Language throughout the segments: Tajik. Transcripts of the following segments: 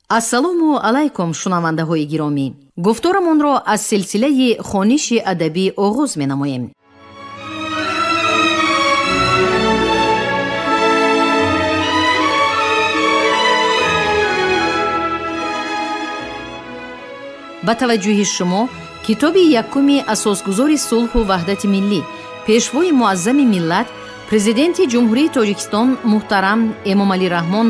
Ассалому алайкум, шунавандаҳои гиромӣ. Гуфторамонро аз силсилаи хониши адабӣ оғоз менамоем. Ба таваҷҷӯҳи шумо китоби якуми асосгузори сулҳу ваҳдати миллӣ, пешвои муаззами миллат, президенти Ҷумҳурии Тоҷикистон муҳтарам Эмомалӣ Раҳмон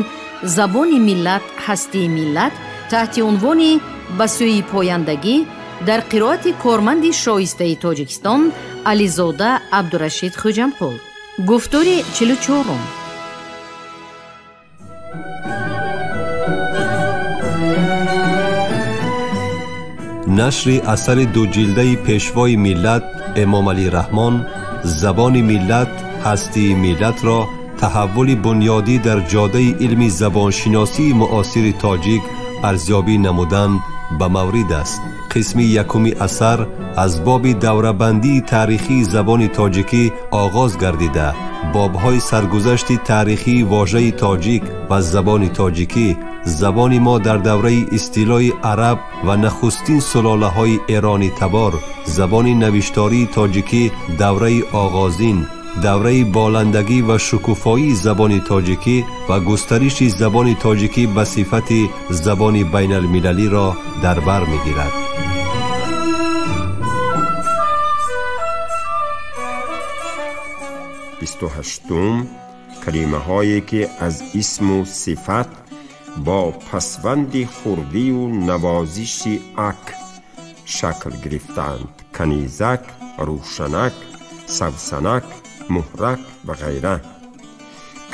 «Забони миллат, ҳастии миллат» таҳти унвони «Ба сӯи пояндагӣ» дар қироати корманди шоистаи Тоҷикистон Ализода Абдурашид Хӯҷамқул. Гуфтори 44-ум. Нашри асари дуҷилдаи пешвои миллат Эмомалӣ Раҳмон «Забони миллат, ҳастии миллат»-ро таҳаввули бунёдӣ дар ҷодаи илми забоншиносии муосири тоҷик арзёбӣ намудан ба маврид аст. Қисми якуми асар аз боби даврабандии таърихии забони тоҷикӣ оғоз гардида, бобҳои саргузашти таърихии вожаи тоҷик ва забони тоҷикӣ, забони мо дар давраи истилои араб ва нахустин сулолаҳои эронӣ табор, забони навиштории тоҷикӣ давраи оғозин, давраи боландагӣ ва шукуфоии забони тоҷикӣ ва густариши забони тоҷикӣ ба сифати забони байналмилалиро дар бар мегирад. 28-ум калимаҳое ки аз исму сифат бо пасванди хурдию навозиши ак шакл гирифтаанд: канизак, рӯшанак, савсанак, муҳрак ва ғайра.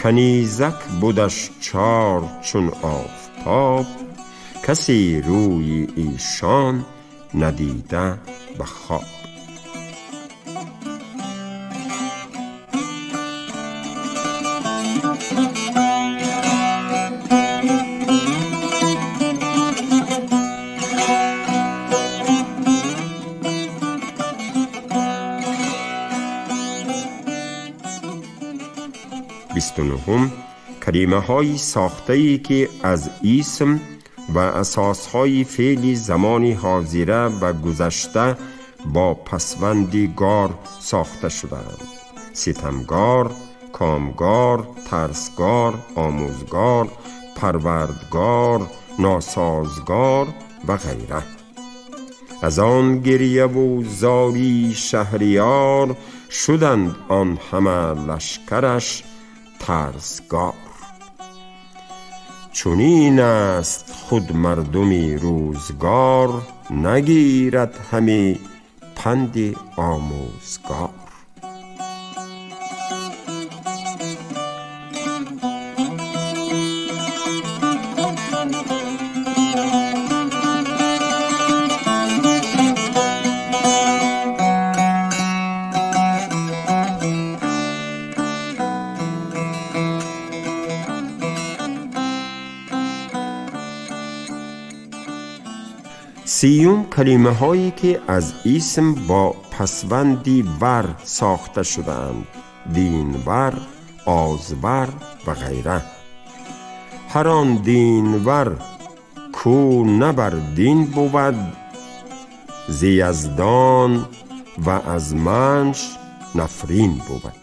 Канизак будаш чор чун офтоб, касе рӯи эшон надида ба хоб. 29-ум калимаҳои сохтае ки аз исм ва асосҳои феъли замони ҳозира ва гузашта бо пасванди гор сохта шудаанд: ситамгор, комгор, тарсгор, омӯзгор, парвардгор, носозгор ва ғайра. Аз он гирьяву зории шаҳриёр шуданд он ҳама лашкараш тарсгор. Чунин аст худ мардуми рӯзгор, нагирад ҳаме панди омӯзгор. 30-ум калимаҳое ки аз исм бо пасванди вар сохта шудаанд: динвар, озвар ва ғайра. Ҳар он динвар ку на бар дин бувад, зи яздон ва аз манш нафрин бувад.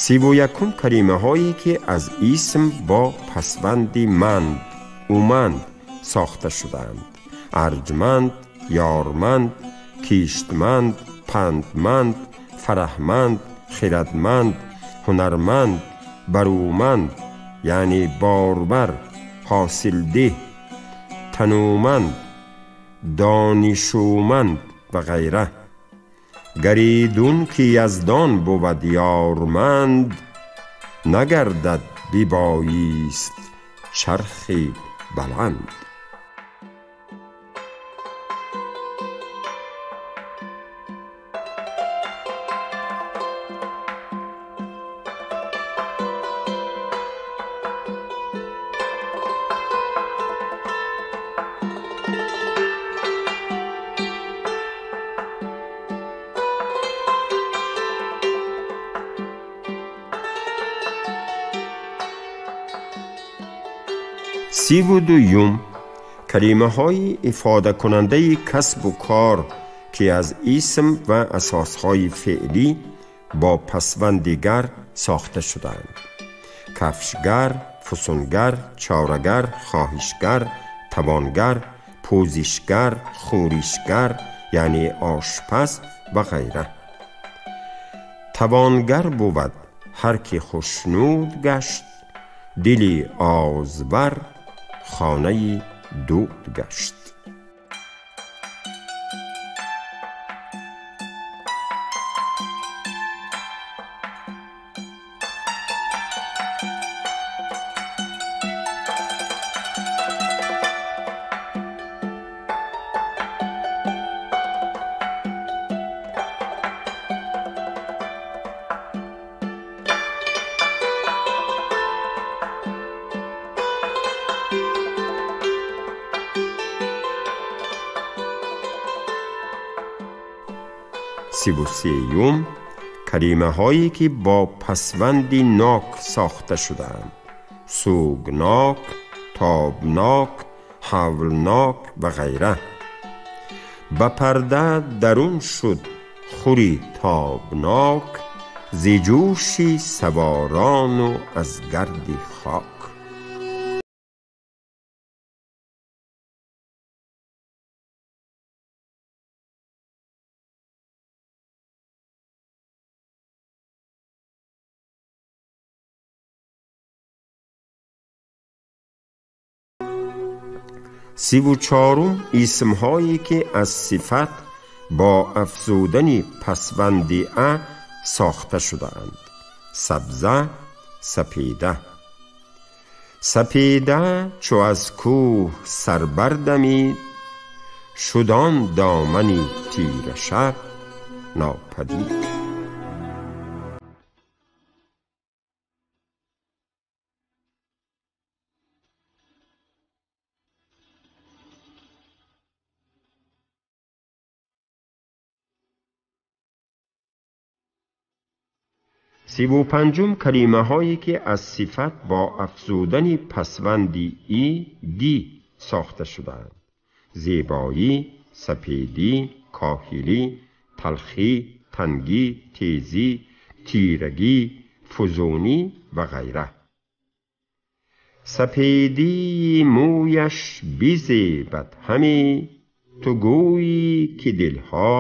31-ум калимаҳое ки аз исм бо пасванди манд, уманд сохта шудаанд: арҷманд, ёрманд, киштманд, пандманд, фараҳманд, хирадманд, ҳунарманд, баруманд, яъне борбар, ҳосилдеҳ, тануманд, донишуманд ва ғайра. Гаридун ки яздон бувад ёрманд, нагардад бибоист чархи баланд. 32. Калимаҳои ифодакунандаи касбу кор, ки аз исм ва асосҳои феълӣ бо пасванди гар сохта шудаанд: кафшгар, фусунгар, чорагар, хоҳишгар, тавонгар, пӯзишгар, хӯришгар, яъне ошпаз ва ғайра. Тавонгар бувад ҳар ки хушнуд гашт, дили озбар хонаи дуд гашт. 33. Калимаҳое ки бо пасванди нок сохта шудаанд: сӯгнок, тобнок, ҳавлнок ва ғайра. Ба парда дарун шуд хури тобнок, зи ҷӯши саворану аз гарди хок. 34. Исмҳое ки аз сифат бо афзудани пасванди а сохта шудаанд: сабза, сапеда. Сапеда чу аз кӯҳ сар бардамид, шуд он домани тирашаб нопадид. 35. Калимаҳое ки аз сифат бо афзудани пасванди и, ди сохта шудаанд: зебоӣ, сапедӣ, коҳилӣ, талхӣ, тангӣ, тезӣ, тирагӣ, фузунӣ ва ғайра. Сапедии мӯяш бизебад ҳаме, ту гӯйӣ ки дилҳо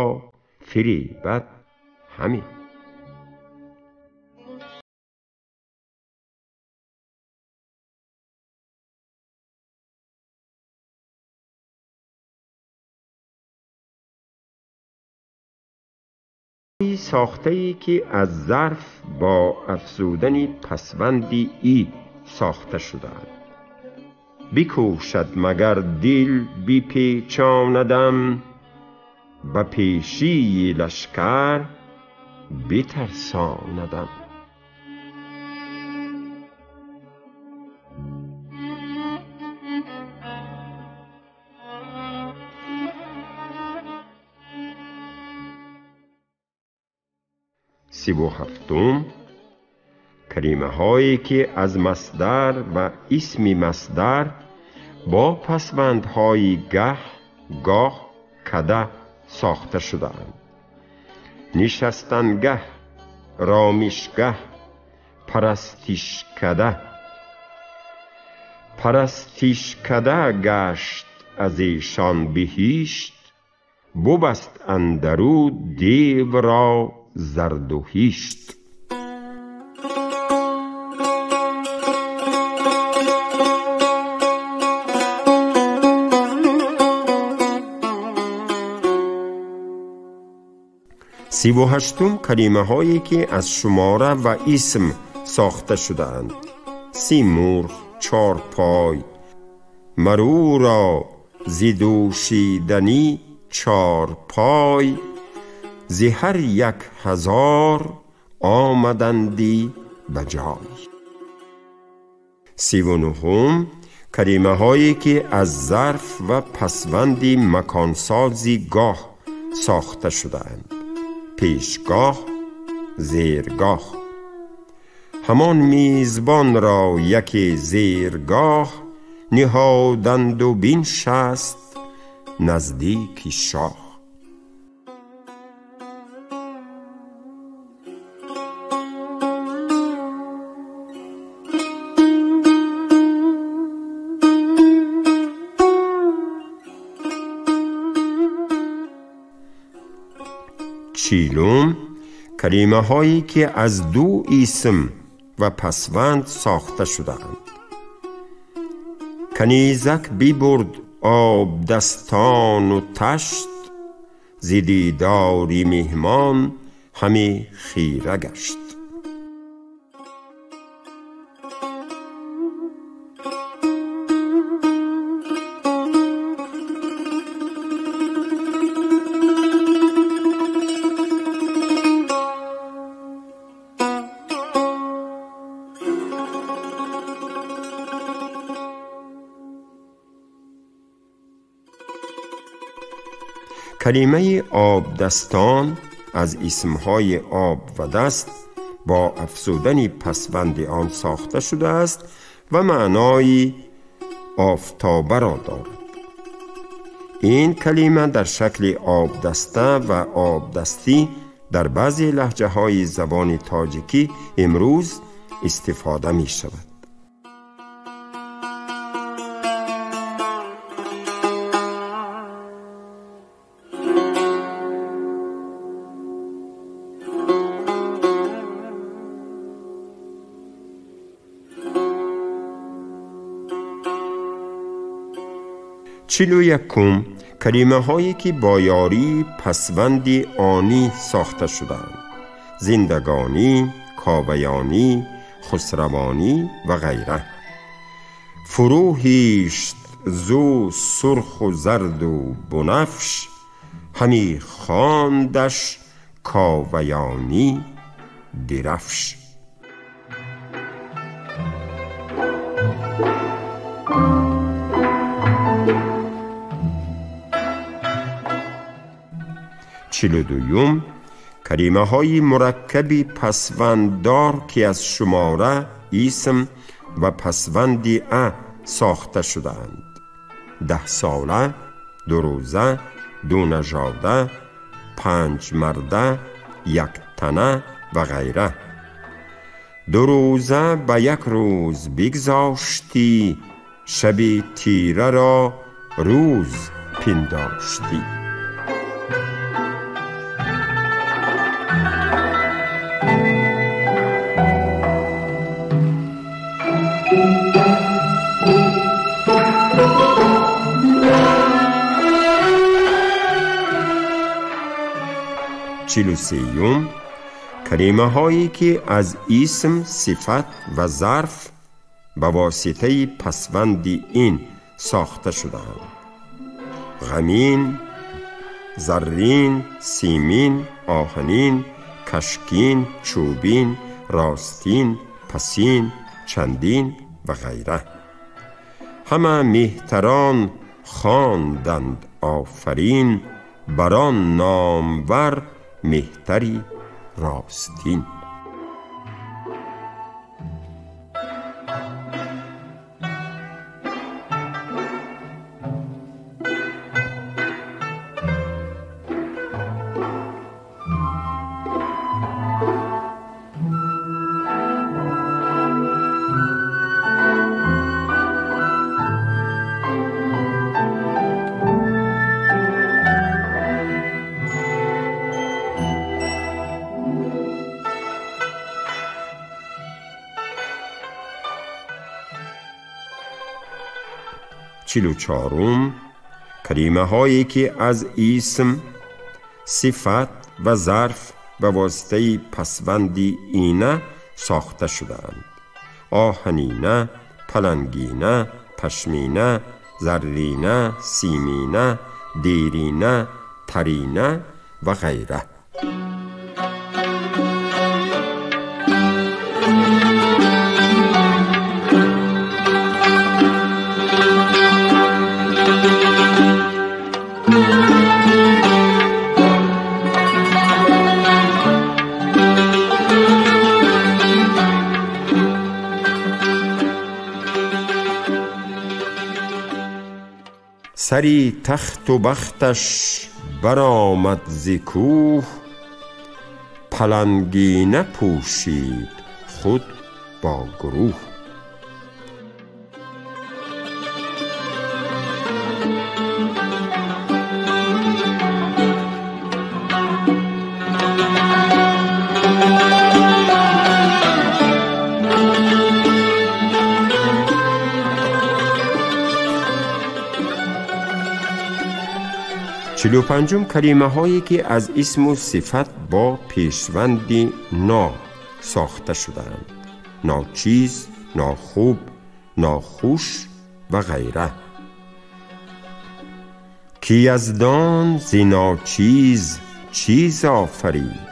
фиребад ҳаме. Сохтае ки аз зарф бо афзудани пасванди и сохта шудаанд: бикӯшад магар дил бипечонадам, ба пешии лашкар битарсонадам. 37. Калимаҳое ки аз масдар ва исми масдар бо пасвандҳои гаҳ, гоҳ, када сохта шудаанд: нишастангаҳ, ромишгаҳ, парастишкада. Парастишкада гашт аз эшон биҳишт, бубаст андару девро зардуҳишт. 38. Калимаҳое ки аз шумора ва исм сохта шудаанд: симурғ, чорпой. Маруро зи дӯшиданӣ чорпой, зи ҳар 1000 омадандӣ ба ҷой. 39. Калимаҳое ки аз зарф ва пасванди маконсози гоҳ сохта шудаанд: пешгоҳ, зергоҳ. Ҳамон мизбонро яке зергоҳ, ниҳоданд ва биншаст наздики шоҳ. 40. калимаҳое ки аз ду исм ва пасванд сохта шудаанд. Канизак бибурд обдастону ташт, зи дидори меҳмон ҳаме хира гашт. کلمه آبدستان از اسمهای آب و دست با افزودن پسوند آن ساخته شده است و معنای آفتابه را دارد. این کلمه در شکل آبدسته و آبدستی در بعضی لهجه های زبان تاجیکی امروز استفاده می شود. 41. کلمه‌هایی که با یاری پسوند آنی ساخته شده‌اند: زندگانی، کاویانی، خسروانی و غیره. فروهیشت زو سرخ و زرد و بنفش، همی خواندش کاویانی درفش. 42. کلمه‌های مرکبی پسونددار که از شماره، اسم و پسوند ا ساخته شده‌اند: 10 ساله، 2 روزه، 2 نژاده، 5 مرده، 1 تنه و غیره. 2 روزه به 1 روز بگذاشتی، شب تیره را روز پنداشتی. 43. کلمه‌هایی که از اسم، صفت و ظرف به واسطه پسوند این ساخته شده‌اند: غمین، زرین، سیمین، آهنین، کشکین، چوبین، راستین، پسین، چندین و غیره. همه مهتران خواندند آفرین، بران نامور مهتری راستین. 44. کلمه‌هایی که از اسم، صفت و ظرف به واسطه پسوند اینه ساخته شده‌اند: آهنینه، پلنگینه، پشمینه، زرینه، سیمینه، دیرینه، ترینه و غیره. Сари тахту бахташ баромад зи кӯҳ, палангина пӯшид худ бо гурӯҳ. 45 калимаҳое ки аз исму сифат бо пешванди но сохта шудаанд: ночиз, нохуб, нохуш ва ғайра. Ки яздон зи ночиз чиз офарид,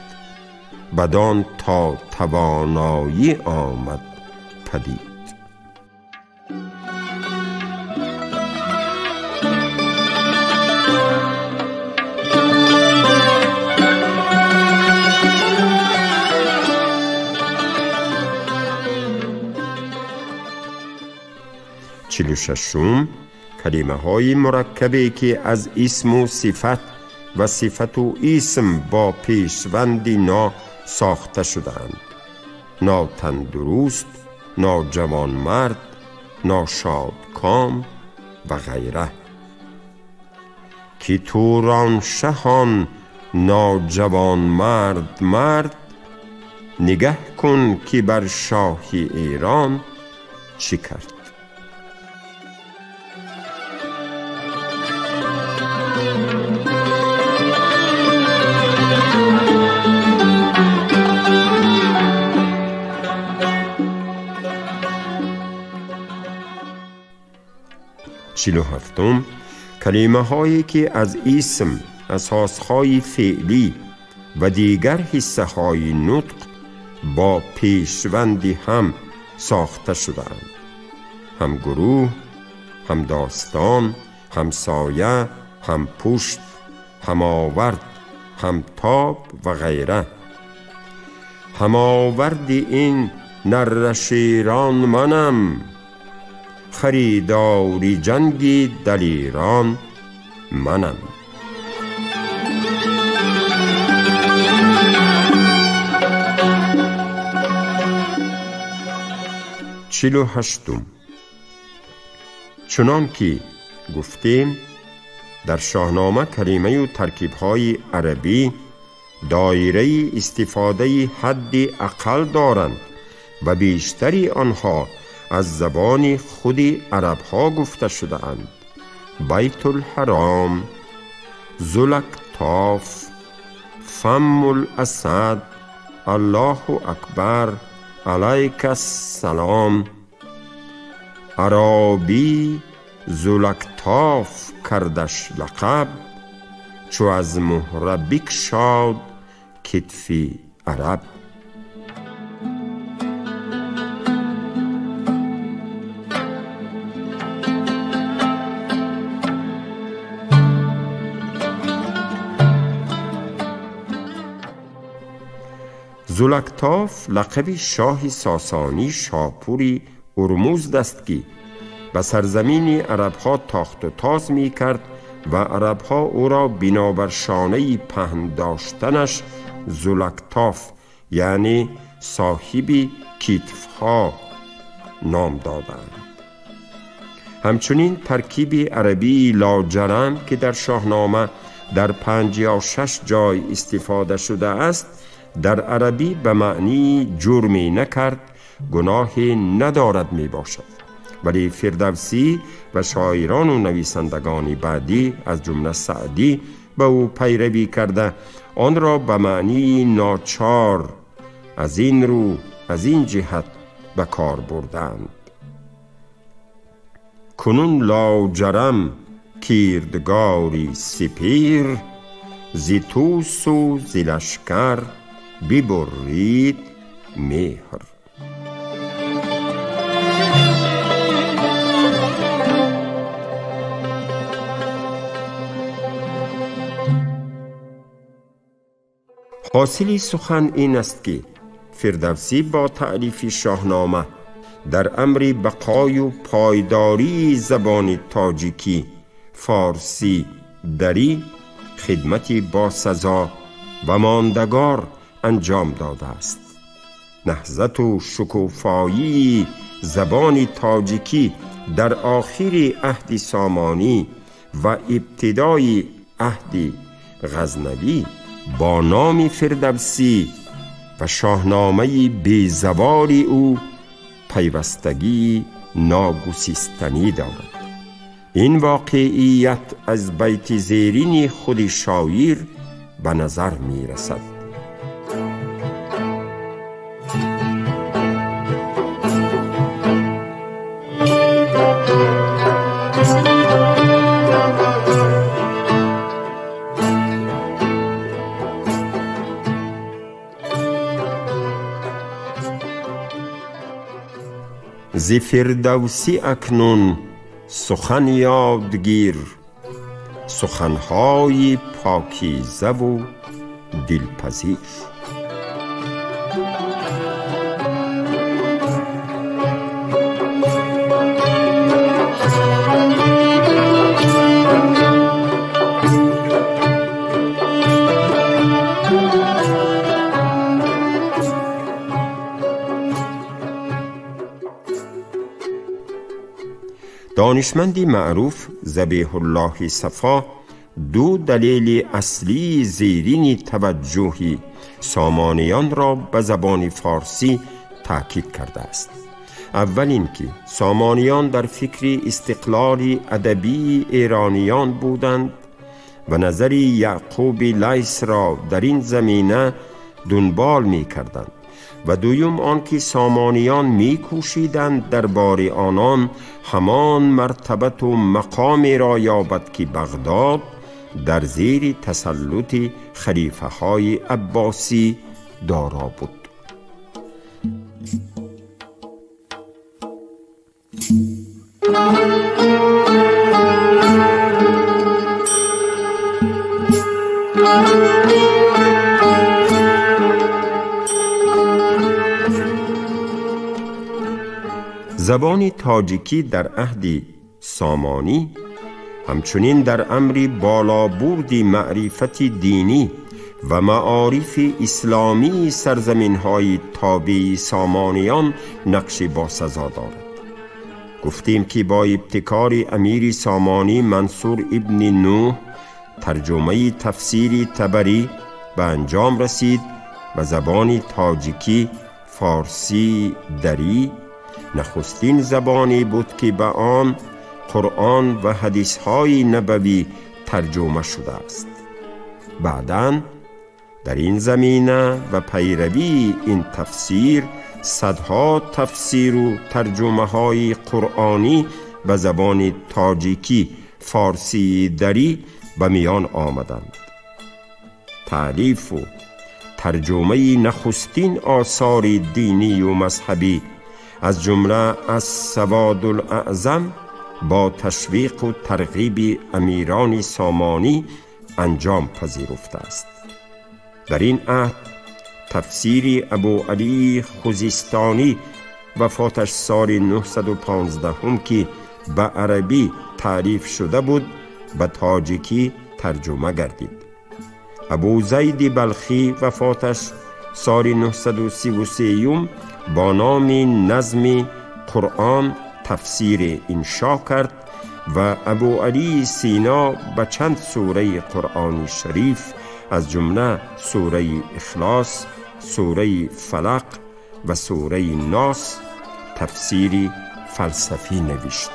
бадон то тавоноӣ омад падид. 46 калимаҳои мураккабе ки аз исму сифат ва сифату исм бо пешванди но сохта шудаанд: нотандуруст, ноҷавонмард, ношодком ва ғайра. Ки туроншаҳон ноҷавонмард мард, нигаҳ кун ки бар шоҳи Эрон чӣ кард. 47 калимаҳое ки аз исм, асосҳои феълӣ ва дигар ҳиссаҳои нутқ бо пешванди ҳам сохта шудаанд: ҳамгурӯҳ, ҳамдостон, ҳамсоя, ҳампушт, ҳамовард, ҳамтоб ва ғайра. Ҳамоварди ин нарраширон манам, харидори ҷанги далерон манам. 48 чунон ки гуфтем, дар Шоҳнома калимаю таркибҳои арабӣ доираи истифодаи ҳадди ақал доранд ва бештари онҳо аз забони худи арабҳо гуфта шудаанд: Байтулҳаром, Зулактоф, Фаммул-асад, Аллоҳу акбар, алайкассалом. Аробӣ Зулактоф кардаш лақаб, чу аз муҳра бикшод китфи араб. Зулактоф лақаби шоҳи сосонӣ Шопури Урмузд аст ки ба сарзамини арабҳо тохту тоз мекард ва арабҳо ӯро бинобар шонаи паҳн доштанаш Зулактоф, яъне соҳиби китфҳо ном доданд. Ҳамчунин таркиби арабии лоҷарам ки дар Шоҳнома дар 5 ё 6 ҷой истифода шудааст, дар арабӣ ба маънии ҷурме накард, гуноҳе надорад мебошад. Вале Фирдавсӣ ва шоирону нависандагони баъдӣ аз ҷумла Саъдӣ ба ӯ пайравӣ карда онро ба маънии ночор аз ин рӯ, аз ин ҷиҳат ба кор бурданд. Кунун лоҷарам кирдгори сипир, зи тӯсу зи лашкар бибуррид меҳр. Ҳосили сухан ин аст ки Фирдавсӣ бо таълифи Шоҳнома дар амри бақою пойдории забони тоҷикӣ форсӣ дарӣ хидмати босазо ва мондагор анҷом додааст. Наҳзату шукуфоии забони тоҷикӣ дар охири аҳди Сомонӣ ва ибтидои аҳди Ғазнавӣ бо номи Фирдавсӣ ва шоҳномаи безаволи ӯ пайвастагии ногусистанӣ дорад. Ин воқеият аз байти зерини худи шоир ба назар мерасад. Зи Фирдавсӣ акнун сухан ёдгир, суханҳои покизаву дилпазир. Донишманди маъруф Забиҳуллоҳи Сафо ду далели аслии зерини таваҷҷӯҳи сомониёнро ба забони форсӣ таъкид кардааст. Аввал ин ки сомониён дар фикри истиқлоли адабии эрониён буданд ва назари Яъқуби Лайсро дар ин замина дунбол мекарданд ва дуюм он ки сомониён мекӯшиданд дар бори онон ҳамон мартабату мақомеро ёбад ки Бағдод дар зери тасаллути халифаҳои аббосӣ доро буд. Забони тоҷикӣ дар аҳди Сомонӣ ҳамчунин дар амри болобурди маърифати динӣ ва маорифи исломии сарзаминҳои тобеи сомониён нақши босазо дорад. Гуфтем ки бо ибтикори амири Сомонӣ Мансур ибни Нӯҳ тарҷумаи тафсири Табарӣ ба анҷом расид ва забони тоҷикӣ форсии дарӣ нахустин забоне буд ки ба он Қуръон ва ҳадисҳои набавӣ тарҷума шудааст. Баъдан дар ин замина ва пайравии ин тафсир садҳо тафсиру тарҷумаҳои қуръонӣ ба забони тоҷикӣ форсии дарӣ ба миён омаданд. Таълифу тарҷумаи нахустин осори динию мазҳабӣ аз ҷумла аз Саводулаъзам бо ташвиқу тарғиби амирони Сомонӣ анҷом пазируфтааст. Дар ин аҳд тафсири Абуалии Хузистонӣ вафоташ соли 915 ки ба арабӣ таъриф шуда буд ба тоҷикӣ тарҷума гардид. Абузайди Балхӣ вафоташ соли 933 бо номи назми Қуръон тафсири иншо кард ва Абуалии Сино ба чанд сураи Қуръони шариф аз ҷумла сураи Ихлос, сураи Фалақ ва сураи Нос тафсири фалсафӣ навишт.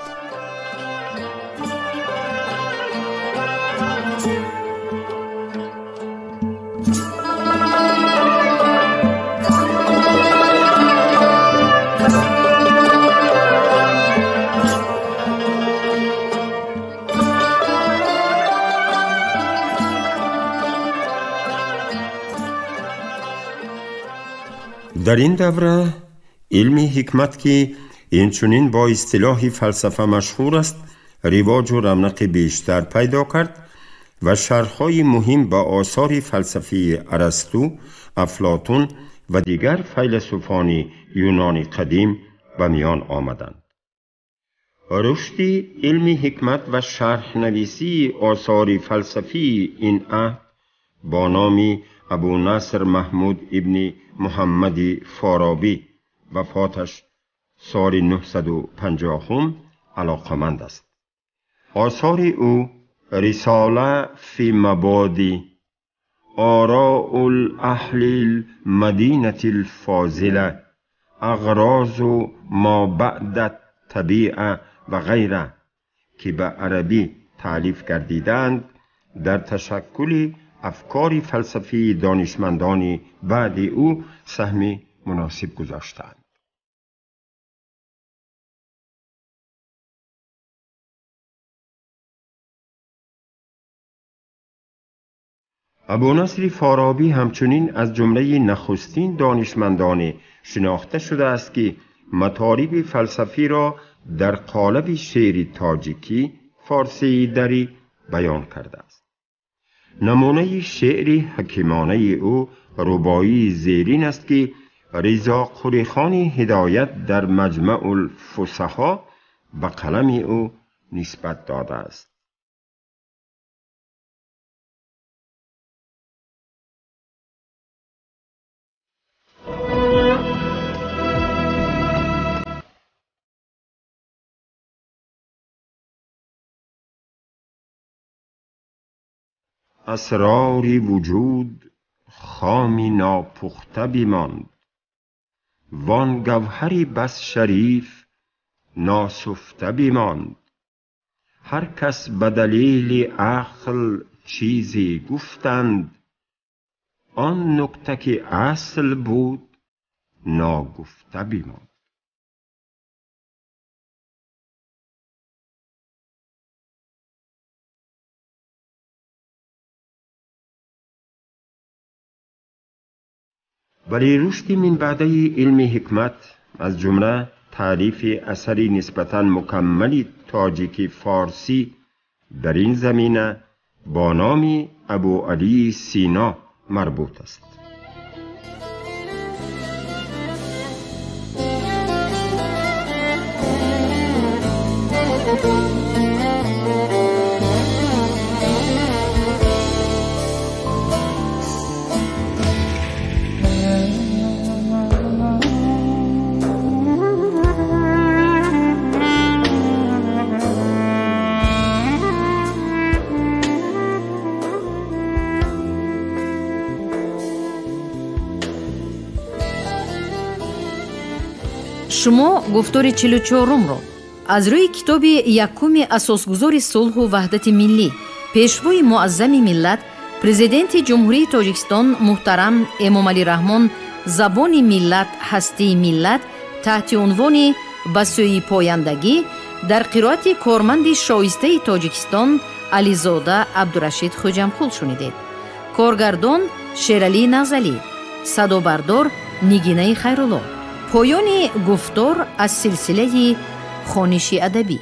Дар ин давра илми ҳикмат ки инчунин бо истилоҳи фалсафа машҳур аст, ривоҷу равнақи бештар пайдо кард ва шарҳҳои муҳим ба осори фалсафии Арасту, Афлотун ва дигар файласуфони юнони қадим ба миён омаданд. Рушди илми ҳикмат ва шарҳнависии осори фалсафии ин аҳд бо номи Абу Наср Маҳмуд ибни Муҳаммади Форобӣ, вафоташ соли 950, алоқаманд аст. Осори ӯ Рисола фи мабоди Ороул аҳли лмадинати лфозила, Ағрозу мо баъда табиа ва ғайра, ки ба арабӣ таълиф гардидаанд, дар ташаккули афкори фалсафии донишмандони баъди ӯ саҳми муносиб гузоштаанд. Абу Насри Форобӣ ҳамчунин аз ҷумлаи нахустин донишмандоне шинохта шудааст, ки матолиби фалсафиро дар қолаби шеъри тоҷикӣ форсии дарӣ баён кардааст. Намунаи шеъри ҳакимонаи ӯ рубоии зерин аст, ки Ризо Қулихони Ҳидоят дар Маҷмаъулфусаҳо ба қалами ӯ нисбат додааст. Асрори вуҷуд хоми нопухта бимонд, вон гавҳари бас шариф носуфта бимонд. Ҳар кас ба далели ақл чизе гуфтанд, он нукта ки асл буд ногуфта бимонд. Вале рушди минбаъдаи илми ҳикмат, аз ҷумла таълифи асари нисбатан мукаммали тоҷики форсӣ дар ин замина бо номи Абу Алии Сино марбут аст. Шумо гуфтори 44-умро аз рӯи китоби якуми асосгузори сулҳу ваҳдати миллӣ, пешвои муаззами миллат, президенти Ҷумҳурии Тоҷикистон муҳтарам Эмомалӣ Раҳмон «Забони миллат, ҳастии миллат» таҳти унвони «Ба сӯи пояндагӣ» дар қироати корманди шоистаи Тоҷикистон Ализода Абдурашид Хӯҷамқул шунидед. Коргардон Шералӣ Назалӣ, садобардор Нигинаи Хайрулло. Поёни гуфтор аз силсилаи хониши адабӣ.